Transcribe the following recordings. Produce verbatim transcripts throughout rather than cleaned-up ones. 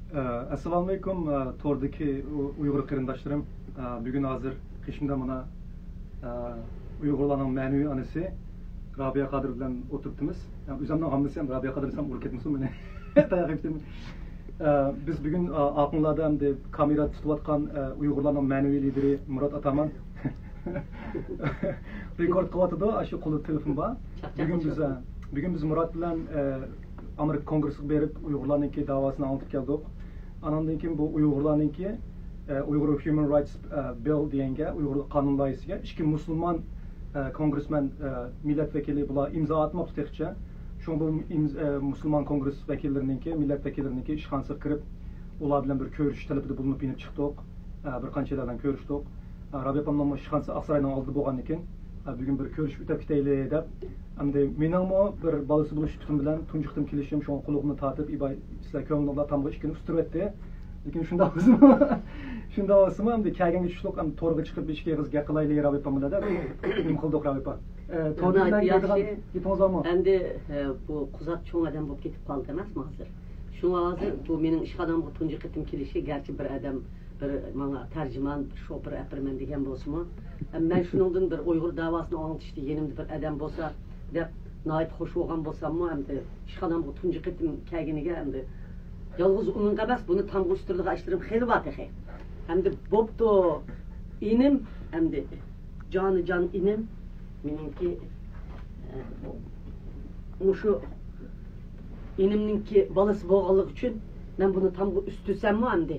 ئە، ئەسسالامۇئەلەيكۇم، ئە، توردىكى ئۇ-، ئۇيغۇر قېرىنداشلىرىم. ئە، بۈگۈن ھازىر قېشىمدا مانا، ئە، ئۇيغۇرلارنىڭ مەنىۋى ئانىسى رابىيە قادىر بىلەن ئولتۇرۇپتىمىز. يا، ئۆزۈمنىڭ ھاممىسى ھەم رابىيە قادىر دېسەم ئۇرۇپ كەتمىسۇن مېنى. تاياق يەپ كېتىمەن. ئە، بىز بۈگۈن، ئە، ئاقۇنلاردا ھەمدە كامېرا تۇتۇۋاتقان، ئە، ئۇيغۇرلارنىڭ مەنىۋى لىدىرى مۇرات ئاتامان رېكورد قىلىۋاتىدۇ، ئاشۇ قولىدا تېلېفون بار. بۈگۈن بىز، ئە، بۈگۈن بىز مۇرات بىلەن، ئە، ئامېرىكا كونگرېسىغا بېرىپ، ئۇيغۇرلارنىڭكى داۋاسىنى ئاڭلىتىپ كەلدۇق. ئاناندىن كېيىن بۇ ئۇيغۇرلارنىڭكى، ئە، ئۇيغۇر ھيۇمەن رايتس، ئە، بىل دېگەنگە، ئۇيغۇر قانۇن لايىھىسىگە ئىككى مۇسۇلمان، ئە، كونگرېسمېن، ئە، مىللەت ۋەكىلى بۇلار ئىمزا ئاتماپتۇ تېخىچە. شۇڭا بۇ ئىمز-، ئە، مۇسۇلمان كونگرېس ۋەكىللىرىنىڭكى، مىللەت ۋەكىللىرىنىڭكى ئىشخانىسىغا كىرىپ، ئۇلار بىلەن بىر كۆرۈشۈش تەلىپىدە بۇلۇنۇپ يېنىپ چىقتۇق. ئە، بىر قانچە يەرلەر بىلەن كۆرۈشتۇق. ئە، رابىيە ئاپامنىڭمۇ ئىشخانىسى ئاقساراينىڭ ئالدىدا بولغاندىكىن، ئە، بۈگۈن بىر كۆرۈشۈپ ئۆتۈپ كېتەيلى دەپ. ئەمدى مېنىڭمۇ بىر بالىسى بولۇش سۈپىتىم بىلەن تۇنجى قېتىم كېلىشىم، شۇڭا قۇلىقىمنى تارتىپ، ئىباي، سىلەر كۆڭلۈڭلار تامغا ئىككىنى ئۇستۇرۇۋەتتى. لېكىن شۇنداق بولسىمۇ، شۇنداق بولسىمۇ، ئەمدى كەلگەنگە چۈشلۈق، ئەمدى تورغا چىقىپ، بىر ئىككى ئېغىز گەپ قىلايلى، رابىيە ئاپام بىلەن دەپ، نېمە قىلدۇق، رابىيە ئاپا؟ ئە، تور بىلەن ناھايىتى ياخشى. گېپىڭىز بارمۇ؟ ئەمدى، ئە، بۇ قۇزات چوڭ ئادەم بولۇپ كېتىپ قالدى ئەمەسمۇ ھازىر؟ شۇڭا ھازىر بۇ مېنىڭ ئىشخانامغا تۇنجى قېتىم كېلىشى، گەرچە بىر ئادەم، بىر ماڭا تەرجىمان، بىر شوپۇر ئەپىرىمەن دېگەن بولسىمۇ، ئەم، مەن شۇنىڭدىن بىر ئۇيغۇر داۋاسىنى ئاڭلىتىشتا يېنىمدا بىر ئادەم بولسا دەپ ناھايىتى خۇش بولغان بولساممۇ، ئەمدى ئىشخانامغا تۇنجى قېتىم كەلگىنىگە ئەمدى يالغۇز ئۇنىڭغا ئەمەس، بۇنى تامغا ئۈستۈرىدىغان ئىشلىرىم خېلى بار تېخى. ئەمدى بوپتۇ، ئىنىم، ئەمدى جانىجان ئىنىم، مېنىڭكى، ئە، مۇشۇ ئىنىمنىڭكى بالىسى بولغانلىقى ئۈچۈن مەن بۇنى تامغا ئۈستۈرسەممۇ ئەمدى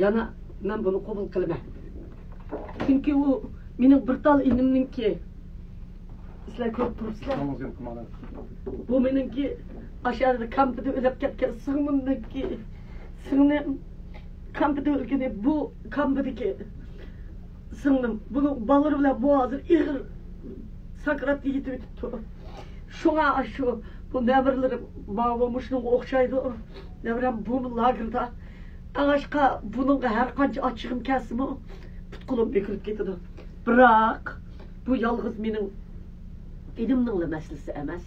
يەنە مەن بۇنى قوبۇل قىلىمەن. چۈنكى ئۇ مېنىڭ بىر تال ئىنىمنىڭكى، سىلەر كۆرۈپ تۇرۇپسىلەر. بۇ مېنىڭكى ئاشۇ يەردە كامپىدا ئۆلۈپ كەتكەن سىڭلىمنىڭكى، سىڭلىم كامپىدا ئۆلگىنى، بۇ كامپىدىكى سىڭلىم. بۇنىڭ بالىلىرى بىلەن بۇ ھازىر ئېغىر ساكراتتا يېتىۋېتىپتۇ. شۇڭا ئاشۇ بۇ نەۋرىلىرىم ماۋۇ مۇشۇنىڭغا ئوخشايدۇ. نەۋرەم بۇ لاگېردا. ئاڭاشقا بۇنىڭغا ھەر قانچە ئاچچىقىم كەلسىمۇ، پۇت-قولۇم بېكىرىپ كېتىدۇ. بىراق، بۇ يالغۇز مېنىڭ ئىنىمنىڭلا مەسىلىسى ئەمەس.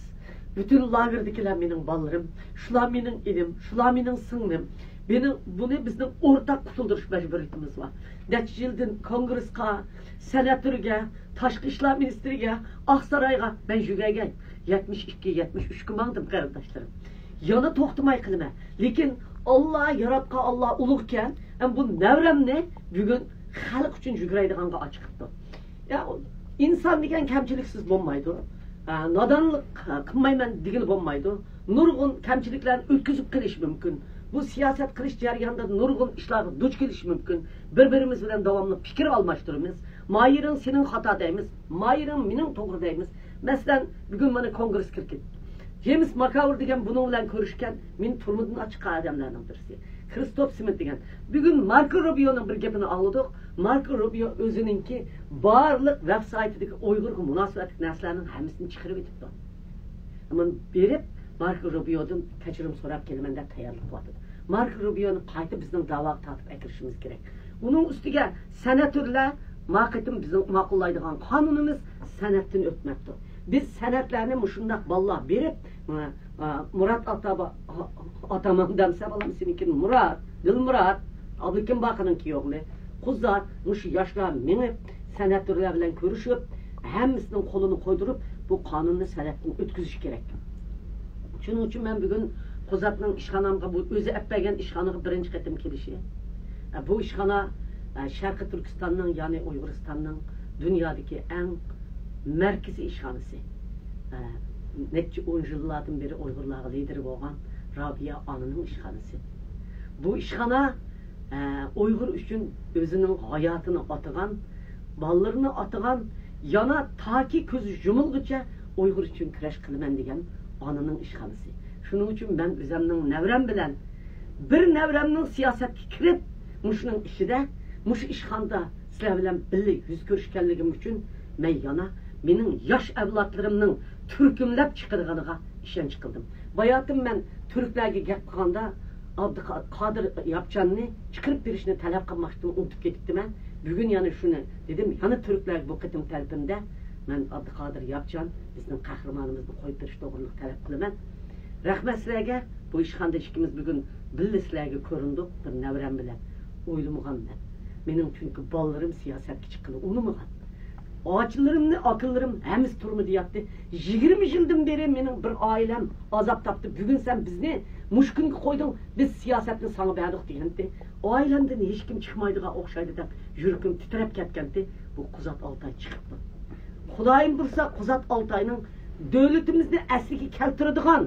پۈتۈن لاگېردىكىلەر مېنىڭ بالىلىرىم. شۇلار مېنىڭ ئىنىم، شۇلار مېنىڭ سىڭلىم. مېنىڭ، بۇنى بىزنىڭ ئورتاق قۇتۇلدۇرۇش مەجبۇرىيىتىمىز بار. نەچچە يىلدىن كونگرېسقا، سېناتورگە، تاشقى ئىشلار مىنىستىرىگە، ئاقسارايغا مەن يۈگۈرگەن. يەتمىش ئىككى، يەتمىش ئۈچكە ماڭدىم، قېرىنداشلىرىم. يەنە توختىماي قىلىمەن. لېكىن ئاللا، ياراتقان ئاللا ئۇلۇغكەن، ھەم بۇ نەۋرەمنى بۈگۈن خەلق ئۈچۈن يۈگۈرەيدىغانغا ئاچىقىپتۇ. يا، ئىنسان دېگەن كەمچىلىكسىز بولمايدۇ. ئە، نادانلىق، ئە، قىلمايمەن دېگىلى بولمايدۇ. نۇرغۇن كەمچىلىكلەرنى ئۆتكۈزۈپ قېلىشى مۇمكىن. بۇ سىياسەت قىلىش جەريانىدا نۇرغۇن ئىشلارغا دۇچ كېلىشى مۇمكىن. بىر-بىرىمىز بىلەن داۋاملىق پىكىر ئالماشتۇرىمىز. مايىرىڭ سېنىڭ خاتا دەيمىز، مايىرىڭ مېنىڭ توغرا دەيمىز. مەسىلەن، بۈگۈن مانا كونگرېس كىرىپ كېتىپتۇ. جېيمىس ماكاۋېر دېگەن بۇنىڭ بىلەن كۆرۈشكەن، مېنى تۈرمىدىن ئاچىققان ئادەملەرنىڭ بىرسى. كرىستوپ سمىت دېگەن. بۈگۈن ماركو روبىيونىڭ بىر گېپىنى ئاڭلىدۇق. ماركو روبىيو ئۆزىنىڭكى بارلىق ۋېب سايتىدىكى ئۇيغۇرغا مۇناسىۋەتلىك نەرسىلەرنىڭ ھەممىسىنى چىقىرىۋېتىپتۇ. ئەمما بېرىپ ماركو روبىيودىن كەچۈرۈم سوراپ كېلىمەن دەپ تەييارلىق قىلىۋاتىدۇ. ماركو روبىيونى قايتا بىزنىڭ داۋاغا تارتىپ ئەكىرىشىمىز كېرەك. ئۇنىڭ ئۈستىگە سېناتورلار ما قېتىم بىزنىڭ ماقۇللايدىغان قانۇنىمىز سېناتتىن ئۆتمەپتۇ. بىز سېناتلارنى مۇشۇنداق بالىلار بېرىپ، ئا، ئا، مۇرات ئاتا-، ئا-، ئاتامان دەمسە بالام سېنىڭكىنى مۇرات، دىلمۇرات، ئابلىكىم باقىنىڭكى ئوغلى، قۇزات، مۇشۇ ياشلار مېڭىپ، سېناتورلار بىلەن كۆرۈشۈپ، ھەممىسىنىڭ قولىنى قويدۇرۇپ، بۇ قانۇننى سېناتتىن ئۆتكۈزۈش كېرەك. شۇنىڭ ئۈچۈن مەن بۈگۈن قۇزاتنىڭ ئىشخانامغا، بۇ ئۆزى ئەپ بەرگەن ئىشخانىغا بىرىنچى قېتىم كېلىشى. ئە، بۇ ئىشخانا، ئە، شەرقىي تۈركىستاننىڭ، يەنى ئۇيغۇرىستاننىڭ دۇنيادىكى ئەڭ مەركىزىي ئىشخانىسى. ئە، نەچچە ئون يىللاردىن بېرى ئۇيغۇرلارغا لىدىر بولغان رابىيە ئانىنىڭ ئىشخانىسى. بۇ ئىشخانا ئە، ئۇيغۇر ئۈچۈن ئۆزىنىڭ ھاياتىنى ئاتىغان، بالىلىرىنى ئاتىغان، يەنە تاكى كۆزى يۇمۇلغۇچە ئۇيغۇر ئۈچۈن كۈرەش قىلىمەن دېگەن ئانىنىڭ ئىشخانىسى. شۇنىڭ ئۈچۈن مەن ئۆزەمنىڭ نەۋرەم بىلەن، بىر نەۋرەمنىڭ سىياسەتكە كىرىپ، مۇشۇنىڭ ئىچىدە، مۇشۇ ئىشخانىدا سىلەر بىلەن بىللە يۈز كۆرۈشكەنلىكىم ئۈچۈن مەن يەنە مېنىڭ ياش ئەۋلادلىرىمنىڭ تۈركۈملەپ چىقىدىغىنىغا ئىشەنچ قىلدىم. باياتىن مەن تۈركلەرگە گەپ قىلغاندا، ئابدۇقادىر ياپچاننى چىقىرىپ بېرىشنى تەلەپ قىلماقچىدىم، ئۇنتۇپ كېتىپتىمەن. بۈگۈن يەنە شۇنى دېدىم، يەنە تۈركلەرگە بۇ قېتىم تەلىپىمدە مەن ئابدۇقادىر ياپچان، بىزنىڭ قەھرىمانىمىزنى قويۇپ بېرىش توغرىلىق تەلەپ قىلىمەن. رەھمەت سىلەرگە، بۇ ئىشخانىدا ئىككىمىز بۈگۈن بىللە سىلەرگە كۆرۈندۇق، بىر نەۋرەم بىلەن. ئويلىمىغان مەن. مېنىڭ چۈنكى بالىلىرىم سىياسەتكە چىققىلى ئۇنىمىغان. ئاچىلىرىمنى، ئاكىلىرىم ھەممىسى تۈرمىدە ياتتى. يىگىرمە يىلدىن بېرى مېنىڭ بىر ئائىلەم ئازاب تارتتى. بۈگۈن سەن بىزنى مۇشۇ كۈنگە قويدۇڭ، بىز سىياسەتنى ساڭا بەردۇق دېگەنتى. ئائىلەمدىن ھېچكىم چىقمايدىغان ئوخشايدۇ دەپ يۈرىكىم تىترەپ كەتكەنتى. بۇ قۇزات ئالتاي چىقىپتۇ. خۇدايىم بۇيرۇسا، قۇزات ئالتاينىڭ دۆلىتىمىزنى ئەسلىگە كەلتۈرىدىغان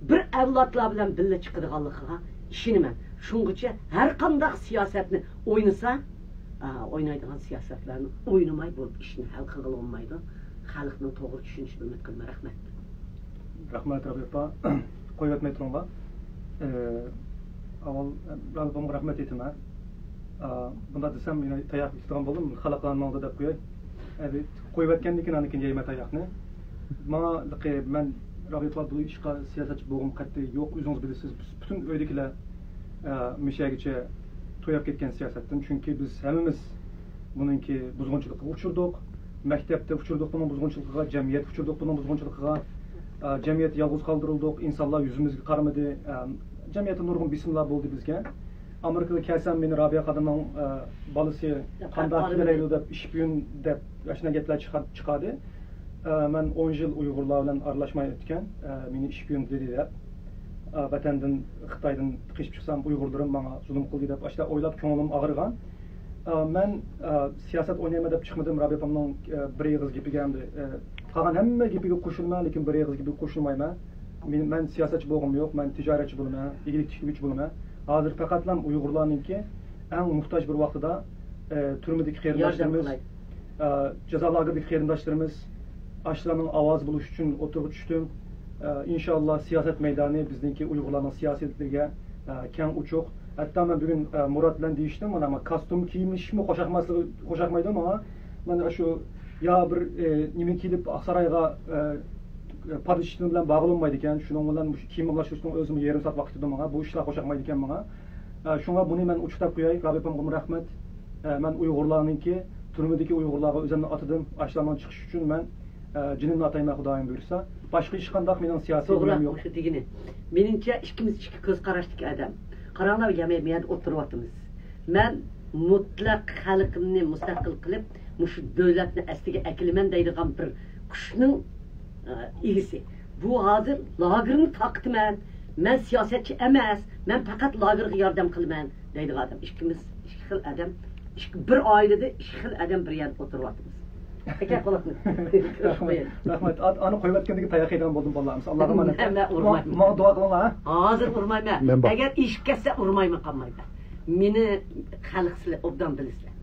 بىر ئەۋلادلار بىلەن بىللە چىقىدىغانلىقىغا ئىشىنىمەن. شۇڭغىچە ھەر قانداق سىياسەتنى ئوينىسا، ئا، ئوينايدىغان سىياسەتلەرنى ئوينىماي بۇ ئىشنى ھەل قىلغىلى بولمايدۇ. خەلقنىڭ توغرا چۈشىنىشىنى ئۈمىد قىلىمەن. رەھمەت. رەھمەت، رابىيە ئاپا. قويۇۋەتمەي تۇرۇڭلار. ئى، ئاۋۋال، رابىيە ئاپامغا رەھمەت ئېيتىمەن. ئا، بۇنداق دېسەم، يەنە تاياق يەيدىغان بولدۇم. خەلقلەرنىڭ ئالدىدا دەپ قوياي. ئەمدى قويۇۋەتكەندىن كېيىن، ئاندىن كېيىن يەيمەن تاياقنى. ماڭا، مەن رابىيە ئاپا بۇ ئىشقا سىياسەتچى بولغۇم قەتئىي يوق. ئۆزىڭىز بىلىسىز، پۈتۈن ئۆيدىكىلەر، ئا، مىشەگىچە تويۇپ كەتكەن سىياسەتتىن. چۈنكى بىز ھەممىمىز بۇنىڭكى بۇزغۇنچىلىقىغا ئۇچرىدۇق. مەكتەپتە ئۇچرىدۇق بۇنىڭ بۇزغۇنچىلىقىغا، جەمئىيەتكە ئۇچرىدۇق بۇنىڭ بۇزغۇنچىلىقىغا. ئا، جەمئىيەتتە يالغۇز قالدۇرۇلدۇق، ئىنسانلار يۈزىمىزگە قارىمىدى. ئا، جەمئىيەتتە نۇرغۇن بېسىملار بولدى بىزگە. ئامېرىكىغا كەلسەم، مېنى رابىيە خانىمنىڭ، ئا، بالىسى قانداق كېلەيدۇ دەپ، ئىشپىيون دەپ، ئاشۇنداق گەپلەر چىقار-، چىقاردى. ئا، مەن ئون يىل ئۇيغۇرلار بىلەن ئارىلاشماي ئۆتكەن، ئا، مېنى ئىشپىيون دېدى دەپ. ئا، ۋەتەندىن، خىتايدىن قېچىپ چىقسام، ئۇيغۇرلىرىم ماڭا زۇلۇم قىلدى دەپ، ئاشۇنداق ئويلاپ كۆڭلۈم ئاغرىغان. ئا، مەن، ئا، سىياسەت ئوينايمەن دەپ چىقمىدىم. رابىيە ئاپامنىڭ، ئا، بىر ئېغىز گېپىگە ئەمدى، ئا، قالغان ھەممە گېپىگە قوشۇلىمەن، لېكىن بىر ئېغىز گېپىگە قوشۇلمايمەن. مېنى، مەن سىياسەتچى بولغۇم يوق، مەن تىجارەتچى بولىمەن، ئىگىلىك تىكلىگۈچى بولىمەن. ھازىر پەقەتلا ئۇيغۇرلارنىڭكى ئەڭ موھتاج بىر ۋاقتىدا، ئە، تۈرمىدىكى قېرىنداشلىرىمىز، ئە، جازا لاگېرىدىكى قېرىنداشلىرىمىز، ئاشۇلارنىڭ ئاۋازى بولۇش ئۈچۈن ئوتتۇرىغا چۈشتۈم. ئە، ئىنشاللا سىياسەت مەيدانى بىزنىڭكى ئۇيغۇرلارنىڭ سىياسىتىگە، ئە، كەڭ ئوچۇق. ھەتتا مەن بۈگۈن، ئە، مۇرات بىلەن دېيىشتىم، مانا، مانا كاستيۇم كىيىملىشىشمۇ خوشاقماسلىقى، خوشاقمايدۇ ماڭا. مانا شۇ يا بىر، ئى، نېمە كىيىپ ئاقسارايغا، ئى، پادىشاھنىڭ بىلەن بارغىلى بولمايدىكەن. شۇنىڭ بىلەن مۇشۇ كىيىم ئالماشتۇرۇشنىڭ ئۆزىمۇ يېرىم سائەت ۋاقىت كېتىدۇ ماڭا. بۇ ئىشلار خوشاقمايدىكەن ماڭا. ئە، شۇڭا بۇنى مەن ئوچۇقلاپ قوياي. رابىيە ئاپامغىمۇ رەھمەت. ئە، مەن ئۇيغۇرلارنىڭكى، تۈرمىدىكى ئۇيغۇرلارغا ئۆزۈمنى ئاتىدىم. ئاشۇلارنىڭ چىقىشى ئۈچۈن مەن، ئە، جېنىمنى ئاتايمەن خۇدايىم بۇيرۇسا. باشقا ھېچقانداق مېنىڭ سىياسىي توغرا، نېمەم يوق. مۇشۇ دېگىنى. مېنىڭچە ئىككىمىز ئىككى كۆز قاراشتىكى ئادەم. قاراڭلار، يەنە بۇ يەردە ئولتۇرۇۋاتىمىز. مەن مۇتلەق خەلقىمنى مۇستەقىل قىلىپ، مۇشۇ دۆلەتنى ئەسلىگە ئەكېلىمەن دەيدىغان بىر كۈچنىڭ، ئە، ئىگىسى. بۇ ھازىر لاگېرنى تارقىتىمەن، مەن سىياسەتچى ئەمەس، مەن پەقەت لاگېرغا ياردەم قىلىمەن دەيدىغان ئادەم. ئىككىمىز ئىككى خىل ئادەم، ئىككى، بىر ئائىلىدە ئىككى خىل ئادەم بىر يەردە ئولتۇرۇۋاتىمىز. ئەكە قۇلاقنى. رەھمەت، رەھمەت. ئات-، ئانى قويۇۋەتكەندىكى تاياق يەيدىغان بولدۇم بالىلار. ئاللاغا ئامانەت. مەن، مەن ئۇرمايمەن. ماڭا دۇئا قىلىڭلار، ھە؟ ھازىر ئۇرمايمەن. مەن بار. ئەگەر ئېشىپ كەتسە ئۇرمايمەن قالمايمەن. مېنى خەلق سىلەر ئوبدان بىلىسىلەر.